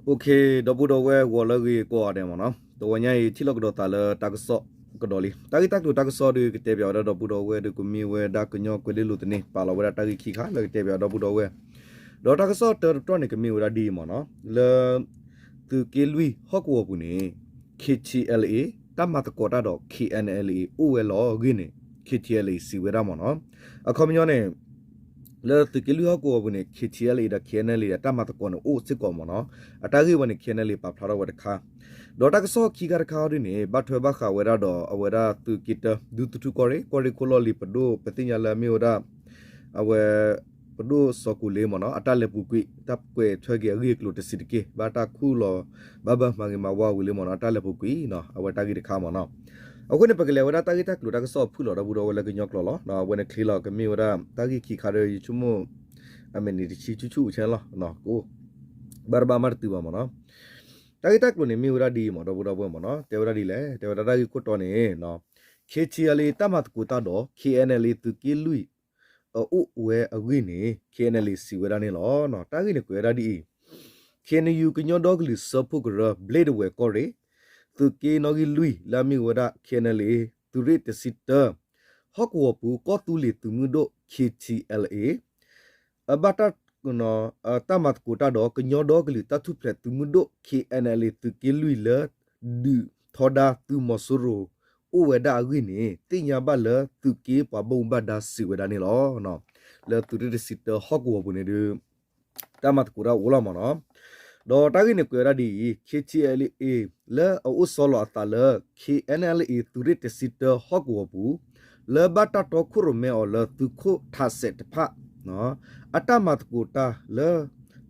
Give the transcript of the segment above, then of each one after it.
အိၣ်ခ့ ဒီပုၢ်ဒီဝဲၢ်ဂီၤလၢအဂ့ၤကိးဂၤဒဲးမ့ၢ်နီၤ, တဝီညါအံၤ ထံၣ်လိာ်ကဒီးသးလၢတၢ်ကစီၣ်ကဒီးလံ. တၢ်ဂ့ၢ်တၢ်ကျိၤတၢ်ကစီၣ်ဒီး ကတဲပၠးဝဲဒၣ်ဒီပုၢ်ဒီဝဲၢ်ဒီး ကမ့ၢ်ဝဲဒၣ်ကညီကွဲၤလ့လိၤသန့ ပာ်လီၤဝဲဒၣ်တၢ်ဂ့ၢ်ခံခါလၢကတဲပၠးဒီပုၢ်ဒီဝဲၢ်, ဒီးတၢ်ကစီၣ်တၢတပတီၢ်န့ၣ် ကမ့ၢ်ဝဲဒၣ်ဒ်အံၤမ့ၢ်နီၤ, လၢ သုးက့လွံၢ်ဟီၣ်ကဝီၤပူၤန့ၣ် KTLA တၢ်မၤသကိးတၢ်ဒီး KNLA အိၣ်ဝဲလီၤအဂ့ၢ်န့ၣ် KTLA စံးဝဲဒၣ်မ့ၢ်နီၤ. အခီပညီန့ၣ် လၢသုးက့လွံၢ်ဟီၣ်ကဝီၤပူၤန့ၣ် KTLA ဒီး KNLA အတၢ်မၤသကိးန့ၣ်အိၣ်စ့ၢ်ကီးမ့ၢ်နီၤ. အတၢ်ဂ့ၢ်ဝဲန့ၣ် KNLA ပာ်ဖျါထီၣ်ဝဲတခါ, ဒီးတၢ်ကစီၣ်ခံခါတခါအံၤဒ်န့ၣ် ဘၣ်ထွဲဘၣ်ဃးဝဲဒၣ်ဒီးအဝဲဒၣ်သုးက့တၢ ဒူသထူကီၢ်ရ့ၣ် ကီၢ်ရ့ၣ်ခိၣ်လီၢ်လံၤပဒိၣ် ပသ့ၣ်ညါလၢအမ့ၢ်ဝဲဒၣ် အဝဲ ပဒိၣ်စီၤကူၤလ့မ့ၢ်နီၤ အတၢ်လဲၤပူၤကွံာ် တၢ်ကွဲးထွဲက့ၤအဂ့ၢ်အကျိၤတဆံးတက့ၢ် ဘၣ်တၢ်ခူၣ်လီၤ ဘၣ်ဘၣ်မၤဂ့ၤမၤဝါဝံၤလံမ့ၢ်နီၤ အတၢ်လဲၤပူၤကွံာ်နီၤ အဝဲတၢ်ဂ့ၢ်တခါမ့ၢ်နီၤ. အဃိန့ၣ် ပကလဲၤဝဲဒၣ်တၢ်ဂ့ၢ်တၢ်ကျိၤတၢ်ကစီၣ်ဖုၣ်လီၤဒီပုၢ်ဒီဝဲၢ်လၢကညီကျိာ်လီၤ. အဝဲန့ၣ်ချ့လီၤ ကမ့ၢ်ဝဲဒၣ် တၢ်ဂ့ၢ်ခံခါဒီး ယဆိကမိၣ် အမ့ၢ်နံၤတဆံဆူၣ်ဆူၣ်ဆဲလီၤ ကအိၣ် ဘၣ်တဘၣ်မးတတုၤဘၣ်မ့ၢ်နီၤ. တၢ်ဂ့ၢ်တၢ်ကျိၤန့ၣ်မ့ၢ်ဝဲဒၣ်ဒ်အံၤမ့ၢ်ဒီပုၢ်ဒီဝဲၢ်မ့ၢ်နီၤ တဲဝဲဒၣ်ဒ်လဲၣ် တဲဝဲဒၣ်တၢ်ဂ့ၢ်ခိၣ်တီန့ၣ် KTLA တၢ်မၤသကိးတၢ်ဒီး KNLA သုးက့လွံၢ် အအိၣ်ဝဲအဂ့ၢ်န့ၣ် KNLA စံးဝဲဒၣ်န့ၣ်လီၤ. တၢ်ဂ့ၢ်န့ၣ်ကွဲးဝဲဒၣ်ဒ်အံၤ, KNU ကညီဒီကလုာ်စၢဖှိၣ်ကရၢ ဘျ့ဒဝဲၢ်ကီၢ်ရ့ၣ် သုးက့နီၣ်ဂံၢ်လွံၢ် လၢအမ့ၢ်ဝဲဒၣ် KNLA သုးရ့ၣ်တဆံတၢ ဟီၣ်ကဝီၤပူၤ ကီၢ်သူလ့ၤသုးမုၢ်ဒိၣ် KTLA အဘၣ်တၢ် တၢ်မၤသကိးတၢ်ဒီး ကညီဒီကလုာ်တၢ်ထူၣ်ဖျဲးသုးမုၢ်ဒိၣ် KNLA သုးက့လွံၢ်လၢ ဒုးထီဒါသုးမီၤစိရိၤ အိၣ်ဝဲဒၣ်အဂ့ၢ်န့ၣ် သ့ၣ်ညါဘၣ်လၢသုးက့ပှၤဘၣ်မူဘၣ်ဒါစံးဝဲဒၣ်န့ၣ်လီၤ. လၢသုးရ့ၣ်တဆံတၢဟီၣ်ကဝီၤပူၤန့ၣ်ဒုး တၢ်မၤသကိးတၢ်အိၣ်လီၤမ့ၢ်နီၤ. ဒီးတၢ်ဂ့ၢ်န့ၣ်ကွဲးဝဲဒၣ်ဒ်အံၤ, KTLA လၢအအိၣ်ဆီလီၤအသးလၢ KNLA သုးရ့ၣ်တဆံတၢဟီၣ်ကဝီၤပူၤ လၢဘၣ်တၢ်တီခိၣ်ရိၣ်မဲအီၤလၢသုးခိၣ်ထးစဲးတဖၣ် အတၢ်မၤသကိးတၢ်လၢ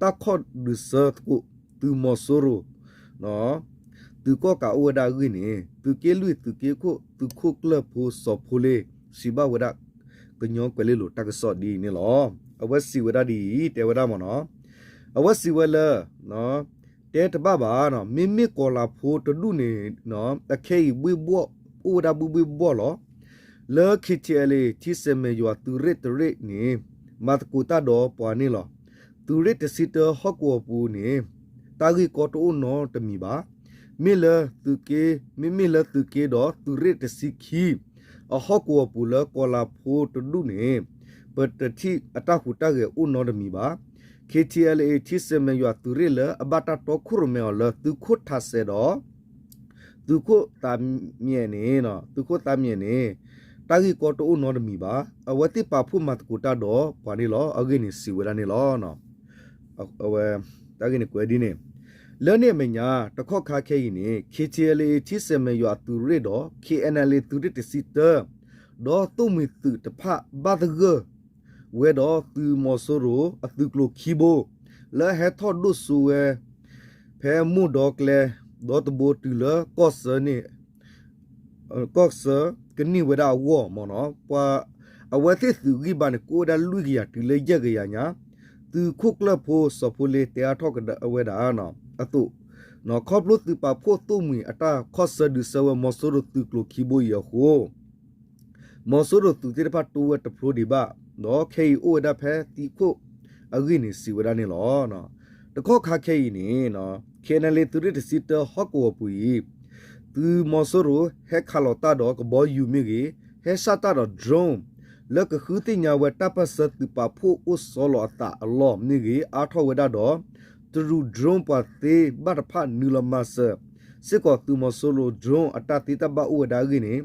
တၢ်ခီၣ်ဒုးဆၢသကိး သုးမီၤစိရိၤ သုးကီၣ်ကးအိၣ်ဝဲဒၣ်အဂ့ၢ်န့ၣ် သုးက့လွံၢ်သုးက့ခိၣ် သုးခိၣ်ကျၢၢ်ဖိစီၤဖိလ့ စံးဘၣ်ဝဲဒၣ် ကညီကွဲၤလ့လိၤတၢ်ကစီၣ်ဒ်အံၤန့ၣ်လီၤ. အဝဲစံးဝဲဒၣ်ဒ်အံၤ တဲဝဲဒၣ်မ့ၢ်နီၤ, အဝဲစံးဝဲလၢ တဲတဘၣ်ဘၣ်, မ့မ့ၢ်ကီၤလၤဖိတဒူၣ်န့ၣ် အခဲအံၤဘှ့ၣ်ဘှီၣ် အိၣ်ဝဲဒၣ်ဘှ့ၣ်ဘှ့ၣ်ဘှီၣ်လီၤ. လၢ KTLA ထံဆဲးမဲာ်ယွၤသုးရ့ၣ်တရ့ၣ်န့ၣ် မၤသကိးတၢ်ဒီးပှၤန့ၣ်လီၤ. သုးရ့ၣ်တဆံတၢဟီၣ်ကဝီၤပူၤန့ၣ် တၢ်ဂ့ၢ်ကီတအိၣ်နီတမံၤဘၣ်. မ့ၢ်လၢသုးက့, မ့မ့ၢ်လၢသုးက့ဒီးသုးရ့ၣ်တဆံခံ အဟီၣ်ကဝီၤပူၤလၢကီၤလၤဖိတဒူၣ်န့ၣ် ပတထံၣ်အတၢ်ဟူးတၢ်ဂဲၤအိၣ်နီတမံၤဘၣ်. KTLA ထံဆဲးမဲာ်ယွၤသုးရ့ၣ်လၢအဘၣ်တၢ်တီခိၣ်ရိၣ်မဲအီၤလၢသုးခိၣ်ထးစဲးဒီး သုးခိၣ်သးမံၤန့ၣ်, သုးခိၣ်သးမံၤန့ၣ် တၢ်ဂ့ၢ်ကီတအိၣ်နီတမံၤဘၣ်. အဝဲသ့ၣ်ပာ်ဖှိၣ်မၤသကိးတၢ်ဒီးပှၤန့ၣ်လီၤ. အဂ့ၢ်န့ၣ်စံးဝဲဒၣ်န့ၣ်လီၤ. အဝဲ တၢ်ဂ့ၢ်န့ၣ်ကွဲးဒ်န့ၣ်, လၢန့ၣ်အမဲာ်ညါ တခီခါခဲအံၤန့ၣ် KTLA ထံဆဲးမဲာ်ယွၤအသုးရ့ၣ်ဒီး KNLA သုးရ့ၣ်တဆံတၢ ဒီးသိၣ်မှံၤသုးတဖၣ်ဘၣ်သဂၢၢ် ဝဲဒီးသုးမီၤစိရိၤအသုးကျိၤခံဘိ လၢအဟဲထီၣ်ဒိၣ်စိဝဲ ဖဲမိၢ်ဒီကျဲ ဒီတဘိတုၤလၢကီၢ်ဆၢန့ၣ် ကီၢ်ဆၢကန့ၢ်ဝဲဒၣ်အဂီၢ်မ့ၢ်နီၤ, ပှၤအဝဲသ့ၣ်သုးဂံၢ်ဘါန့ၣ် ကအိၣ်ဝဲဒၣ်လွံၢ်ကယၤတုၤလၢယဲၢ်ကယၤညါ, သုးခိၣ်ကျၢၢ်ဖိစီၤဖိလ့တဲအါထီၣ်ဝဲဒၣ်အသိး, ခီဖျိသုးပာ်ဖှိၣ်သိၣ်မှံၤအတၢ်ခီၣ်ဆၢဒုးဆၢဝဲမီၤစိရိၤသုးကျိၤခံဘိအံၤအဃိ မီၤစိရိၤသုးသ့ၣ်တဖၣ်တိဝဲတဖျိဒံးဘၣ်, ဒီးခဲအံၤအိၣ်ဝဲဒၣ်ဖဲသံခိၣ်အဂ့ၢ်န့ၣ် စံးဝဲဒၣ်န့ၣ်လီၤ. တခီခါခဲအံၤန့ၣ် KNLA သုးရ့ၣ်တဆံတၢဟီၣ်ကဝီၤပူၤအံၤ သုးမီၤစိရိၤဟဲခးလီၤတၢ်ဒီးကဘီယူၤမ့ၢ်ဂ့ၤ, ဟဲစၢ်တၢ်ဒီး drone လၢကဃုသ့ၣ်ညါဝဲတၢ်ပၢၢ်ဆၢသုးပာ်ဖှိၣ်အိၣ်ဆီလီၤအသးအလီၢ်မ့ၢ်ဂ့ၤ အါထီၣ်ဝဲဒၣ်ဒီး တရူး drone ပှၤသ့ဘၣ်တဖၣ်နုာ်လီၤမၤစၢၤစ့ၢ်ကီးသုးမီၤစိရိၤ drone အတၢ်သ့တၢ်ဘၣ်အိၣ်ဝဲဒၣ်အဂ့ၢ်န့ၣ်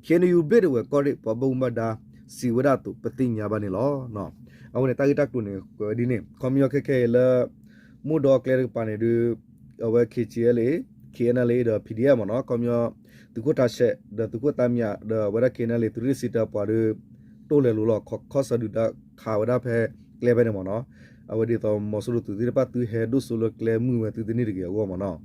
KNU ဘျ့ၣ်ဒဝဲၢ်ကီၢ်ရ့ၣ်ပှၤဘၣ်မူဘၣ်ဒါစံးဝဲဒၣ်အသိးပသ့ၣ်ညါဘၣ်န့ၣ်လီၤ. အဝဲန့ၣ်တၢ်ဂ့ၢ်တၢ်ကျိၤန့ၣ် ကွဲးဝဲဒ်န့ၣ် ခီပညီခဲခဲအံၤလၢ မိၢ်ဒီကျဲတကပၤန့ၣ်ဒုး အဝဲ KTLA KNLA ဒီး PDF မ့ၢ်နီၤ, ခီပညီ သုးခိၣ်ထးဆဲးဒီးသုးခိၣ်သးမံယၤဒီးအဝဲဒၣ် KNLA သုးရ့ၣ်တဆံတၢပှၤဒီး တိၢ်လဲၤလိၤလီၤ ခီဆၢဒုးတၢ်ခးဝဲဒၣ်ဖဲကျဲဖဲန့ၣ်မ့ၢ်နီၤ, အဝဲဒ်သိးမီၤစိရိၤသုးသ့ၣ်တဖၣ်သုဟဲဒိၣ်စိလၢကျဲမုၢ်ဝဲသုတန့ၢ်တဂ့ၤအဂီၢ်မ့ၢ်နီၤ.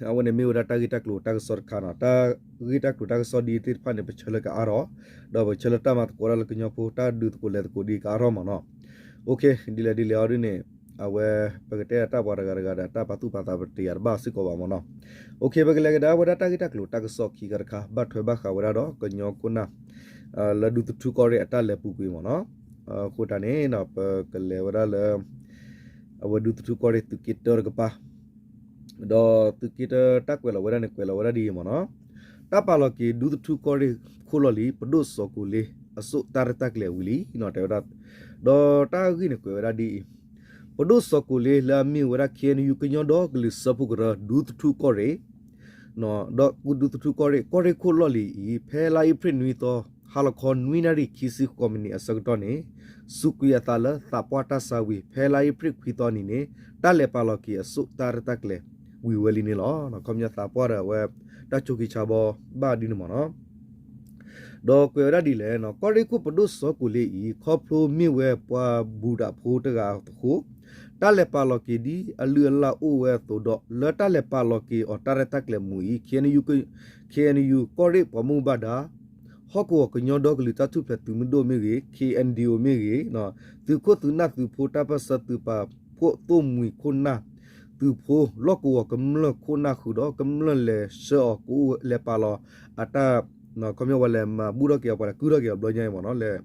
အဝဲန့ၣ်မ့ၢ်ဝဲဒၣ်တၢ်ဂ့ၢ်တၢ်ကျိၤတၢ်ကစီၣ်တခါနီၤ, တၢ်ဂ့ၢ်တၢ်ကျိၤတၢ်ကစီၣ်ဒ်သ့ၣ်တဖၣ်န့ၣ် ပဆၢလၢကအါထီၣ်, ဒီးပဆၢလၢတၢ်မၤသကိးတၢ်လၢကညီဖိ တၢ်ဒုးသကိးလဲၤသကိးဒ်ကအါထီၣ်မ့ၢ်နီၤ. ဒ်လဲၣ်ဒ်လဲၣ်အီၤဒ်န့ၣ် အဝဲ ပကတဲတၢ်ပှၤတဂၤတဂၤဒီးတၢ်ပာ်သူၣ်ပာ်သးပတယာ်တဘၣ်စ့ၢ်ကီးဘၣ်မ့ၢ်နီၤ. ပကလဲၤကဒါဝဲဒၣ်တၢ်ဂ့ၢ်တၢ်ကျိၤတၢ်ကစီၣ်ခံခါတခါ ဘၣ်ထွဲဘၣ်ဃးဝဲဒၣ်ဒီးကညီခိၣ်နၢ် လၢဒူသထူကီၢ်ရ့ၣ်အတၢ်လဲၤပူၤကွံာ်မ့ၢ်နီၤ. အဃိတၢ်န့ၣ် ပကလဲၤဝဲဒၣ်လၢ အဝဲဒူသထူကီၢ်ရ့ၣ်သုးက့တၢတကပၤ ဒီးသုးက့တၢတၢ်ကွဲးလီၤဝဲဒၣ်န့ၣ် ကွဲးလီၤဝဲဒၣ်ဒ်အံၤမ့ၢ်နီၤ, တၢ်ပာ်လီၤက့ၤဒူသထူကီၢ်ရ့ၣ်ခိၣ်လီၢ်လံၤ ပဒိၣ်စီၤကိၤလ့ အစိၣ်တၢ်ရဲၣ်တၢ်ကျဲၤဝံၤလံ တဲဝဲဒၣ်, ဒီးတၢ်ဂ့ၢ်န့ၣ်ကွဲးဝဲဒၣ်ဒ်အံၤ, ပဒိၣ်စီၤကိၤလ့လၢအမ့ၢ်ဝဲဒၣ် ခ့ၣ်အဲၣ်ယူၣ် ကညီဒီကလုာ်စၢဖှိၣ်ကရၢ ဒူသထူကီၢ်ရ့ၣ် ဒီးဒူသထူကီၢ်ရ့ၣ် ကီၢ်ရ့ၣ်ခိၣ်လီၢ်လံၤအံၤ ဖဲလါအ့ဖြ့ၣ်နွံသီ ဟါလီၤခီနွံနၣ်ရံၣ်ခံဆံဃိးမံးနံးအဆၢကတီၢ်န့ၣ် စူးကွံာ်အသးလၢသးပှၢ်တၢ်ဆါဝံၤ ဖဲလါအ့ဖြ့ၣ်ခွံသီနံၤန့ၣ် တၢ်လဲၤပာ်လီၤက့ၤအစိၣ်တၢ်ရဲၣ်တၢ်ကျဲၤဝံၤဝဲလံန့ၣ်လီၤ. ခီပညီသးပှၢ်ဒီးအဝဲ တၢ်ဆိခံဆါဘီဘၣ်ဒ်န့ၣ်မ့ၢ်နီၤ ဒီးကွဲးဝဲဒၣ်ဒ်လဲၣ်, ကီၢ်ရ့ၣ်ခိၣ်ပဒိၣ်စီၤကိၤလ့အံၤ ခီဖျိမ့ၢ်ဝဲပှၤဘူၣ်တၢ်ဖိတဂၤအဃိ တၢ်လဲၤပာ်လီၤက့ၤဒ်အလုၢ်အလၢ်အိၣ်ဝဲအသိးဒီး လၢတၢ်လဲၤပာ်လီၤက့ၤအီၤတၢ်ရဲၣ်တၢ်ကျဲၤမူအံၤ ခ့ၣ်အဲၣ်ယူၣ် ကီၢ်ရ့ၣ်ပှၤဘၣ်မူဘၣ်ဒါ ဟီၣ်ကဝီၤကညီဒီကလုာ်တၢ်ထူၣ်ဖျဲးသုးမုၢ်ဒိၣ်မ့ၢ်ဂ့ၤ, ခ့ၣ်အဲၣ်ယူၣ် မ့ၢ်ဂ့ၤ, သုးခိၣ်သုးနၢ်သုးဖိတၢ်ပၢၢ်ဆၢသုးပာ်ဖှိၣ်သိၣ်မှံၤခိၣ်နၢ် သုးဖိ လီၢ်ကဝီၤကမျၢၢ်ခိၣ်နၢ်ဃုာ်ဒီး ကမျၢၢ်လဲၤဆှၢအီၤကအိၣ်လဲၤပာ်လီၤအတၢ် ခီပညီဝဲလဲၤမၤဘူၣ်ထီၣ်က့ၤအီၤ ပှၤလဲၤကုၢ်ထီၣ်က့ၤအီၤဘျီညါအံၤမ့ၢ်နီၤ လဲၤ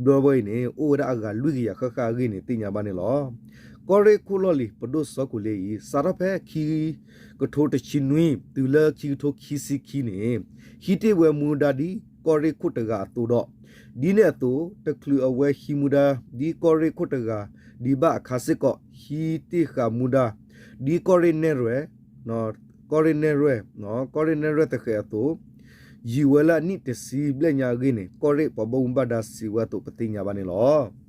ဘျီဝဲအံၤန့ၣ် အိၣ်ဝဲဒၣ်အဂၤလွံၢ်ကယၤဃၣ်ဃၣ်အဂ့ၢ်န့ၣ် သ့ၣ်ညါဘၣ်န့ၣ်လီၤ. ကီၢ်ရ့ၣ်ခိၣ်လီၢ်လံၤ ပဒိၣ်စီၤကိၤလ့အံၤ စးထီၣ်ဖဲခံကထိတဆံနွံ တုၤလၢခံကထိခံဆံခံန့ၣ် ဟံးတ့ၢ်ဝဲမူဒါဒ်ကီၢ်ရ့ၣ်ခိၣ်တဂၤအသိးဒီး ဒ်န့ၣ်အသိး တချုးအဝဲဟံးမူဒါ ဒ်ကီၢ်ရ့ၣ်ခိၣ်တဂၤ ဒံးဘၣ်အခါစ့ၢ်ကီး ဟံးတ့ၢ်ဃာ်မူဒါ ဒ်ကီၢ်ရ့ၣ်နဲၣ်ရွဲၣ် ကီၢ်ရ့ၣ်နဲၣ်ရွဲၣ် ကီၢ်ရ့ၣ်နဲၣ်ရွဲၣ်သဃဲးအသိး ယံာ်ဝဲလၢအနံၣ်တဆံဘျဲၣ်ညါအဂ့ၢ်န့ၣ် ကီၢ်ရ့ၣ်ပှၤဘၣ်မူဘၣ်ဒါစံးဝဲအသိး ပသ့ၣ်ညါဘၣ်န့ၣ်လီၤ.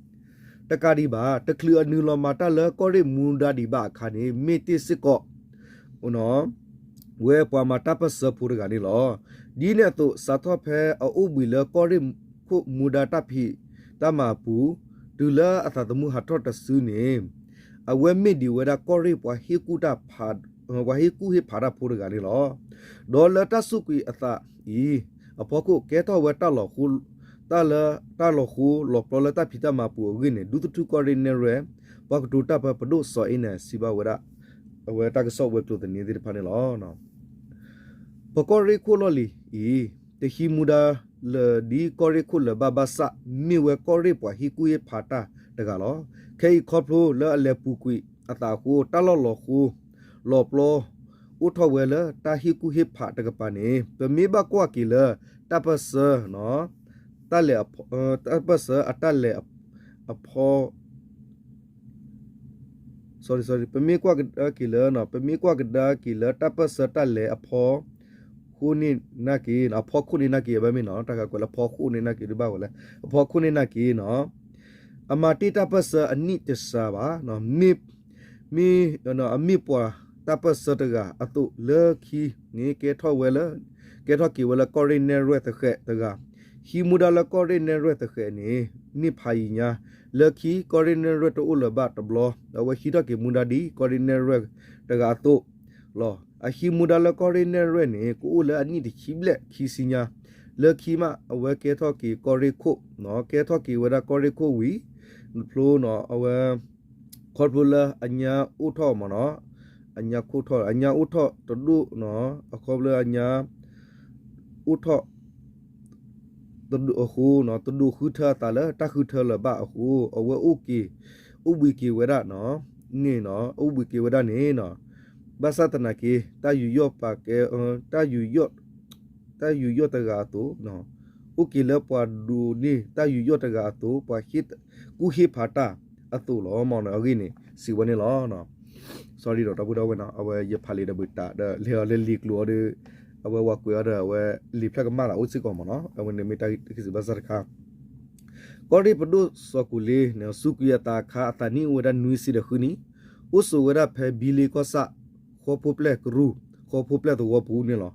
တကးဒံးဘၣ် တချုးအနုာ်လီၤမၤတၢ်လၢကီၢ်ရ့ၣ်မူဒါဒံးဘၣ်အခါန့ၣ် မ့ၢ်တ့ၢ်စ့ၢ်ကီး ဝဲပှၤမၤတၢ်ပၢၢ်ဆၢဖိတဂၤန့ၣ်လီၤ. ဒ်န့ၣ်အသိး စးထီၣ်ဖဲအအိၣ်ဘှံးလၢကီၢ်ရ့ၣ်ခိၣ်မူဒါတၢ်ဖံးတၢ်မၤအပူၤ တုၤလၢအသးသမူဟးထီၣ်တစုန့ၣ် အဝဲမ့ၢ်ဒံးဝဲဒၣ်ကီၢ်ရ့ၣ်ပှၤဟ့ၣ်ကူၣ်တၢ် ပှၤဟ့ၣ်ကူၣ်ဟ့ၣ်ဖးတၢ်ဖိတဂၤန့ၣ်လီၤ. ဒီးလၢတၢ်စူးကွံာ်အသးအံၤ အဖီခိၣ် ကဲထီၣ်ဝဲတၢ်လီၤဃိ တၢ်လၢ တၢ်လီၤဃိလီၤပျီလၢတၢ်ဖံးတၢ်မၤပူၤအဂ့ၢ်န့ၣ် ဒူသထူကီၢ်ရ့ၣ်နဲၣ်ရွဲၣ် ပှၤကတိၤတၢ်ပၢ ပဒိၣ်စီၤအ့နဲၣ် စံးဘၣ်ဝဲဒၣ် အဝဲတၢ်ကစီၣ်ဝဲၤကျိၤသန့သ့ၣ်တဖၣ်န့ၣ်လီၤ. ပကီၢ်ရ့ၣ်ခိၣ်လီၢ်လံၤအံၤ တဟံးမူဒါလၢာ်ဒ်ကီၢ်ရ့ၣ်ခိၣ်လၢၤဘၣ်ဘၣ်ဆၣ် မ့ၢ်ဝဲကီၢ်ရ့ၣ်ပှၤဟ့ၣ်ကူၣ်ဟ့ၣ်ဖးတၢ်တဂၤလီၤ. ခဲအံၤခီဖျိလၢအလဲၤပူၤကွံာ်အသးအဃိ တၢ်လီၢ်လီၤဃိ လီၤပျီ အိၣ်ထီၣ်ဝဲလၢတၢ်ဟ့ၣ်ကူၣ်ဟ့ၣ်ဖးတကပၤန့ၣ် ပမ့ၢ်ဘၣ်ကွၢ်က့ၤလၢ တၢ်ပၢၢ်ဆၢ တၢ်လဲၤ တၢ်ပၢၢ်ဆၢအတၢ်လဲၤအဖီ sorry sorry ပမ့ၢ်ကွၢ်ကဒါက့ၤလၢ ပမ့ၢ်ကွၢ်ကဒါက့ၤလၢတၢ်ပၢၢ်ဆၢတၢ်လဲၤအဖီ ခိၣ်န့ၢ်နာ်က့ၤ အဖီခိၣ်န့ၢ်နာ်က့ၤ အဘၣ်မ့ၢ်နီၤ တၢ်ဂၤကွဲးလၢဖီခိၣ်န့ၢ်နာ်က့ၤ ဒုးဘၣ်ဝဲလၢ အဖီခိၣ်န့ၢ်နာ်က့ၤနီၤ အမၤတ့ၢ်တၢ်ပၢၢ်ဆၢအနံၣ်တစှၤဘၣ် မ့ၢ် မ့ၢ် အမ့ၢ်ပှၤတၢ်ပၢၢ်ဆၢတဂၤအသိးလၢခံန့ၣ် ကဲထီၣ်ဝဲလၢ ကဲထီၣ်က့ၤဝဲလၢကီၢ်ရ့ၣ်နဲၣ်ရွဲၣ်သဃဲးတဂၤ ဟံးမူဒါလၢကီၢ်ရ့ၣ်နဲၣ်ရွဲၣ်သဃဲးန့ၣ် န့ၢ်ဖးယံာ်ညါ လၢခံကီၢ်ရ့ၣ်နဲၣ်ရွဲၣ်တအိၣ်လၢၤဘၣ်တဘျီ အဝဲဟံးထီၣ်က့ၤမူဒါဒ်ကီၢ်ရ့ၣ်နဲၣ်ရွဲၣ်တဂၤအသိးလီၤ. အဟံးမူဒါလၢကီၢ်ရ့ၣ်နဲၣ်ရွဲၣ်န့ၣ် ကအိၣ်လၢအနံၣ်တဆံဘျဲၣ်ခံဆံညါ လၢခံမး အဝဲကဲထီၣ်က့ၤကီၢ်ရ့ၣ်ခိၣ် ကဲထီၣ်က့ၤဝဲဒၣ်ကီၢ်ရ့ၣ်ခိၣ်ဝံၤ ဖျိနီၤ အဝဲ ခီဖျိလၢအညါအိၣ်ထီၣ်မ့ၢ်နီၤ အညါခိၣ်ထီၣ် အညါအိၣ်ထီၣ်တဒိၣ်နီၤ အခီဖျိလၢအညါ အိၣ်ထီၣ် တဒိၣ်အဃိနီၤ တဒိၣ်ဃုထၢအသးလၢတၢ်ဃုထၢလၢၤဘၣ်အဃိ အဝဲအိၣ်က့ၤ အိၣ်ဘှံးက့ၤဝဲဒၣ်နီၤ န့ၣ်နီၤ အိၣ်ဘှံးက့ၤဝဲဒၣ်န့ၣ်နီၤ ဘၣ်ဆၣ်သနာ်က့ တၢ်ယူးယီၣ်ပာ်ကဲ တၢ်ယူးယီၣ် တၢ်ယူးယီၣ်တဂၤအသိး အိၣ်က့ၤလၢပှၤဒိးန့ၢ်တၢ်ယူးယီၣ်တဂၤအသိး ပှၤဟ့ၣ်ကူၣ်ဟ့ၣ်ဖးတၢ်အသိးလီၤ မ့ၢ်နီၤ အဂ့ၢ်န့ၣ် စံးဝဲန့ၣ်လီၤ. sorry ဒီး ဒီပုၢ်ဒီဝဲၢ်နီၤ အဝဲယဖးလံာ်ဒီးဘုးတးဒီး လဲၤအီၤလၢလံာ်ကျိၤအီၤဒီး အဝဲဝၤကွဲးအီၤဒီး အဝဲလံာ်ဖျၢၣ်ကမၣ်လီၤ အိၣ်စ့ၢ်ကီးမ့ၢ်နီၤ အဝဲန့ၣ်မ့ၢ်တၢ်ကစံးဘၣ်စၢ်တခါ ကီၢ်ရ့ၣ်ပဒိၣ်စီၤကူၤလ့ စူးကွံာ်အသးအခါ အသးနံၣ်အိၣ်ဝဲဒၣ်နွံဆံဒီးဃုနံၣ်, အိၣ်ဆိးဝဲဒၣ်ဖဲဘံလ့ကီၢ်ဆၣ် ဃီဖိပျဲၢ်ကရူၢ် ဃီဖိပျဲၢ်သဝီပူၤန့ၣ်လ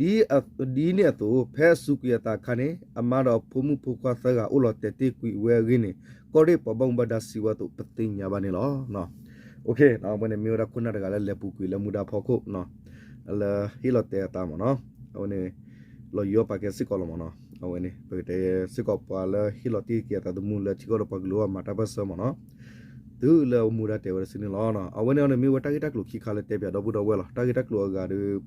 ီၤ. ဒ်အ ဒ်န့ၣ်အသိး ဖဲအစူးကွံာ်အသးအခါန့ၣ် အမါဒီးအဖိမုၣ်ဖိခွါသၢဂၤအိၣ်လီၤတဲာ်တ့ၢ်ကွံာ်ဝဲအဂ့ၢ်န့ၣ် ကီၢ်ရ့ၣ်ပှၤဘၣ်မူဘၣ်ဒါစံးဝဲအသိး ပသ့ၣ်ညါဘၣ်န့ၣ်လီၤ. အဝဲန့ၣ်မ့ၢ်ဝဲဒၣ်ခိၣ်နၢ်တဂၤလၢလဲၤပူၤကွံာ်လၢမူဒါဖီခိၣ် လၢဟ့ၣ်လီၤတဲာ်အသးမ့ၢ်နီၤ အဝဲန့ၣ် လီၤယိၤပာ်ကဲစ့ၢ်ကီးလီၤမ့ၢ်နီၤ အဝဲန့ၣ် ပကတဲစ့ၢ်ကီးပှၤလၢဟ့ၣ်လီၤတ့ၢ်က့ၤအသးသမူလၢထံကီၢ်ဒီးပှၤကလုာ်အဂီၢ်မၤတၢ်ပၢၢ်ဆၢမ့ၢ်နီၤ တုၤလၢမူဒါတဲာ်ဝဲဒၣ်စုန့ၣ်လီၤ. အဝဲန့ၣ်အီၤန့ၣ်မ့ၢ်ဝဲတၢ်ဂ့ၢ်တၢ်ကျိၤခံခါလၢတဲပၠးဒီပုၢ်ဒီဝဲၢ်လီၤ. တၢ်ဂ့ၢ်တၢ်ကျိၤအဂၤဒီး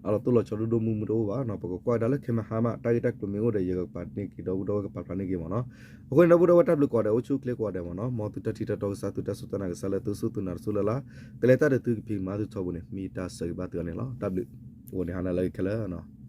အလီၤတိၢ်လီၤဆီဒိၣ်ဒိၣ်မုၢ်မုၢ်တအိၣ်ဘၣ်နီၤ. ပကကွၢ်ကဒါလၢခဲမဟါမး တၢ်ဂ့ၢ်တၢ်ကျိၤမ့ၢ်အိၣ်ဒီး ယကပာ်န့ၢ်က့ၤ ဒီပုၢ်ဒီဝဲၢ်ကပာ်ဖျါန့ၢ်က့ၤမ့ၢ်နီၤ. အဃိန့ၣ် ဒီပုၢ်ဒီဝဲၢ်တၢ်ဘျုးကိးဂၤဒဲး အိၣ်ဆူၣ်အိၣ်ချ့ကိးဂၤဒဲးမ့ၢ်နီၤ. မ်သုတၢ်ထံၣ်တၢ်တီကစၢ် သုတၢ်စူၢ်တၢ်နာ်ကစၢ်လၢသုဆူၣ်သုနၤတဆူၣ်လၢ်လၢ်, ကလဲၤတၢ်ဒီးသုကဖံးကမၤသုထီဘိန့ၣ် မ့ၢ်တၢ်ဆၢဂ့ၤဘၣ်သုအီၤန့ၣ်လီၤ. တၢ်ဘျုး အိၣ်န့ၣ်ဟါနၤလၢအဂ့ၤခဲလၢာ်နီၤ.